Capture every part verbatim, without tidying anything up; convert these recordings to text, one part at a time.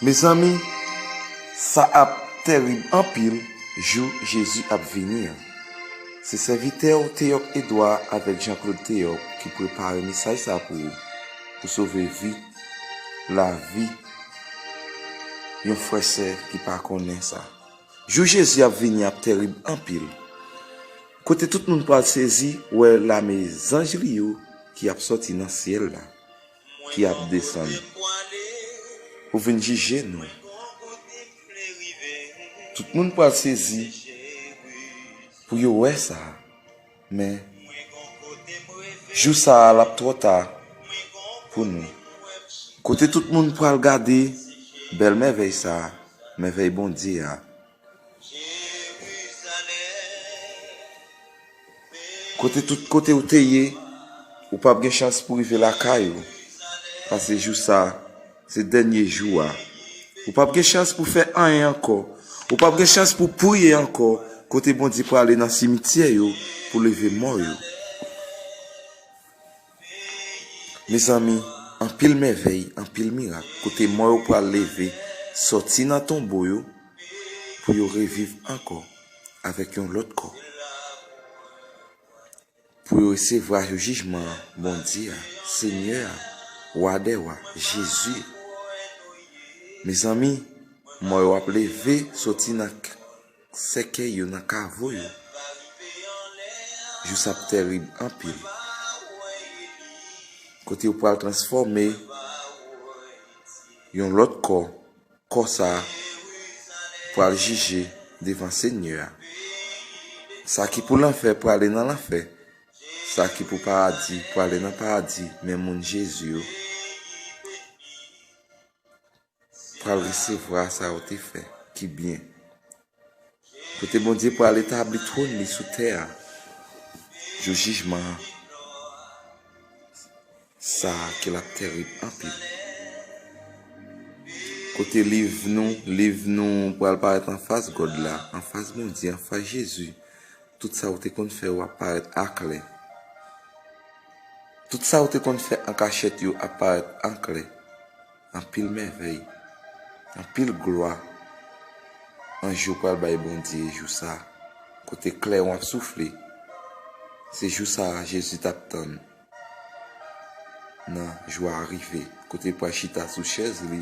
Mezanmi, sa ap tèrib anpil jou Jezi ap vini an. Se sèvitè w Teyòk Edwa avèk Jean Claude Teyòk ki prepare mesaj sa pou ou, pou sove vi, lavi yon frè sè ki pa konnen sa. Jou Jezi ap vini ap tèrib anpil. Kote tout moun pral sezi wè lame zanj li yo ki ap sòti nan syèl la, ki ap desann pou vin jije nou. Tout moun pral sezi pou yo wè sa. Men, jou sa a, l ap twò ta pou nou. Kote tout moun pral gade bèl mèvèy sa a, mèvèy Bondye a. Kote tout kote ou te ye, ou p ap gen chans pou rive lakay ou. Paske jou sa a, se dènye jou a. Ou p ap gen chans pou fè anyen ankò. Ou p ap gen chans pou priye ankò. Kote Bondye prale nan simityè yo pou leve mò yo. Mezanmi, anpil mèvèy, anpil mirak, kote mò yo pral leve, sòti nan tonbo yo, pou yo reviv ankò avèk yon lòt kò. Pou yo resevwa jou jijman an, Bondye a, Senyè a, Wa dè wa, Jezi. Mezanmi, mò yo ap leve sòti nan k-, sèkèy yo, nan kavo yo. Jou sa ap tèrib anpil. Kote yo pral transfòme yon lòt kò, kò sa a pral jije devan Senyè a. Sa ki pou lanfè prale nan lanfè. Sa ki pou paradi prale nan paradi, men moun Jezi yo pral resevwa sa yo te fè ki byen. Kote Bondye pral etabli twòn li sou tè a, jou jijman an, sa a ke l ap tèrib anpil. Kote liv nou, liv nou pral parèt anfas gòd la, anfas Bondye, anfas Jezi. Tout sa ou te konn fè yo ap parèt aklè. Tout sa ou te konn fè an kachèt yo ap parèt anklè. Anpil mèvèy, anpil glwa. Anj yo pral bay Bondye jou sa a, kote klèwon ap soufle. Se jou sa a Jezi t ap tann. Nan jou a rive, kote l pral chita sou chèz li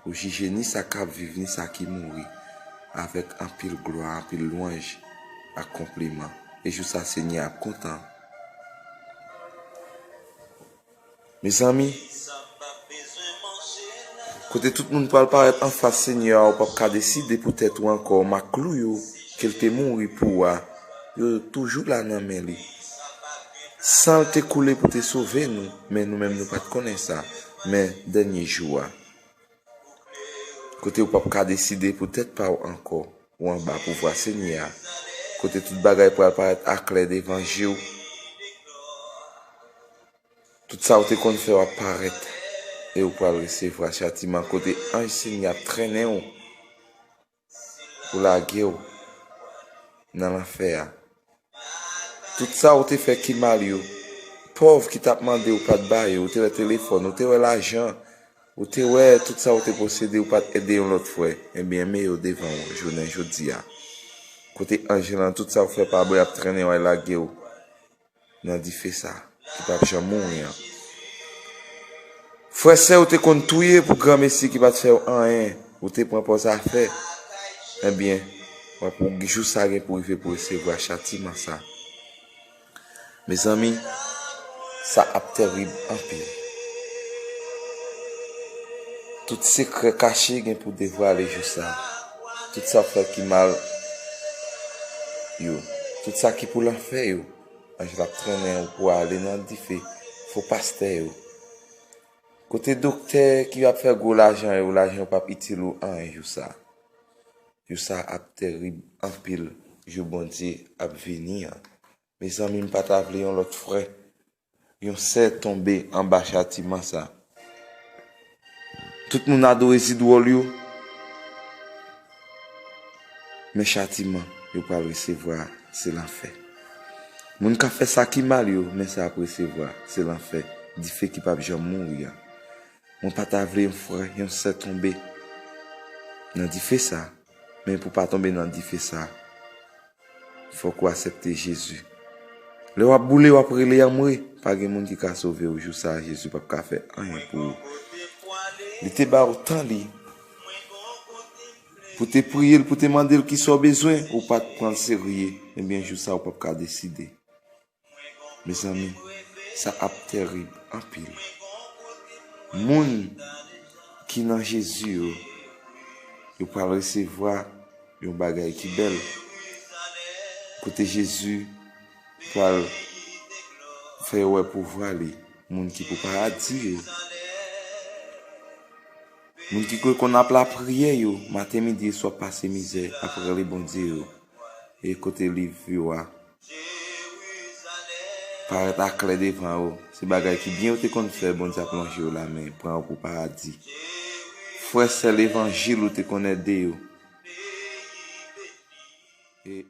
pou jije ni sa k ap viv, ni sa ki mouri, avèk anpil glwa, anpil lwanj ak konpliman. E jou sa Senyè a ap kontan. Mezanmi, kote tout moun pral parèt anfas Senyè a, ou p ap ka deside pou tèt ou ankò, mak klou yo ke l te mouri pou ou a, yo toujou la nan men li. San l te koule pou te sove nou, men nou menm nou pa t konnen sa. Men dènye jou a, kote ou p ap ka deside pou tèt pa w ankò, ou anba pouvwa Senyè a, kote tout bagay pral parèt aklè devan je w. Tout sa ou te konn fè w ap parèt, e ou pral resevwa chatiman, kote anj Senyè ap trennen w pou lage w nan lanfè a. Tout sa ou te fè ki mal yo, pòv ki t ap mande ou pa t ba yo, ou te wè telefòn, ou te wè lajan, ou te wè tout sa ou te posede, ou pa t ede yon lòt frè, ebyen, men yo devan w jounen jodi a. Kote anj lan, tout sa ou fè pa bon, y ap trennen w al lage w nan dife sa ki p ap janm mouri an. Frè, sè ou te konn touye pou granmesi ki pa t fè w anyen, ou te pran pòz afè, ebyen, w ap, jou sa gen pou rive pou resevwa chatiman sa. Mezanmi, sa ap tèrib anpil. Tout sekrè kache gen pou devwale jou sa. Tout sa w fè ki mal yo, tout sa ki pou lanfè yo, anj la ap trennen w pou ale nan dife, fo pastè yo. Kote doktè ki ap fè gwo lajan yo, lajan yo p ap itil ou anyen jou sa. Jou sa ap tèrib anpil, jou Bondye ap vini an. Mezanmi, m pa ta vle yon lòt frè, yon sè tonbe anba chatiman sa. Tout moun adore zidwòl yo, men chatiman yo pral resevwa a, se lanfè. Moun k ap fè sa ki mal yo, men sa y ap resevwa, se lanfè, dife ki p ap janm mouri a. Mwen pa ta vle yon frè, yon sè tonbe nan dife sa. Men pou pa tonbe nan dife sa, fòk ou aksepte Jezi. Lè w ap boule, w ap rele anmwe, pa gen moun ki ka sove w. Jou sa a, Jezi p ap ka fè anyen pou ou. Li te ba w tan li pou te priye l, pou te mande l kisa w bezwen, ou pa t pran l serye. Ebyen, jou sa a, ou p ap ka deside. Mezanmi, sa ap tèrib anpil. Moun ki nan Jezi yo, yo pral resevwa yon bagay ki bèl. Kote Jezi pral fè yo wè pouvwa li. Moun ki pou paradi yo. Moun ki konn ap lapriyè yo, maten, midi e swa, ap pase mizè, ap rele Bondye yo. E kote liv yo a parèt aklè devan yo. Se bagay ki byen yo te konn fè, Bondye ap lonje yo lamen, pran yo pou paradi. Frè, sè levanjil ou te konn ede yo. E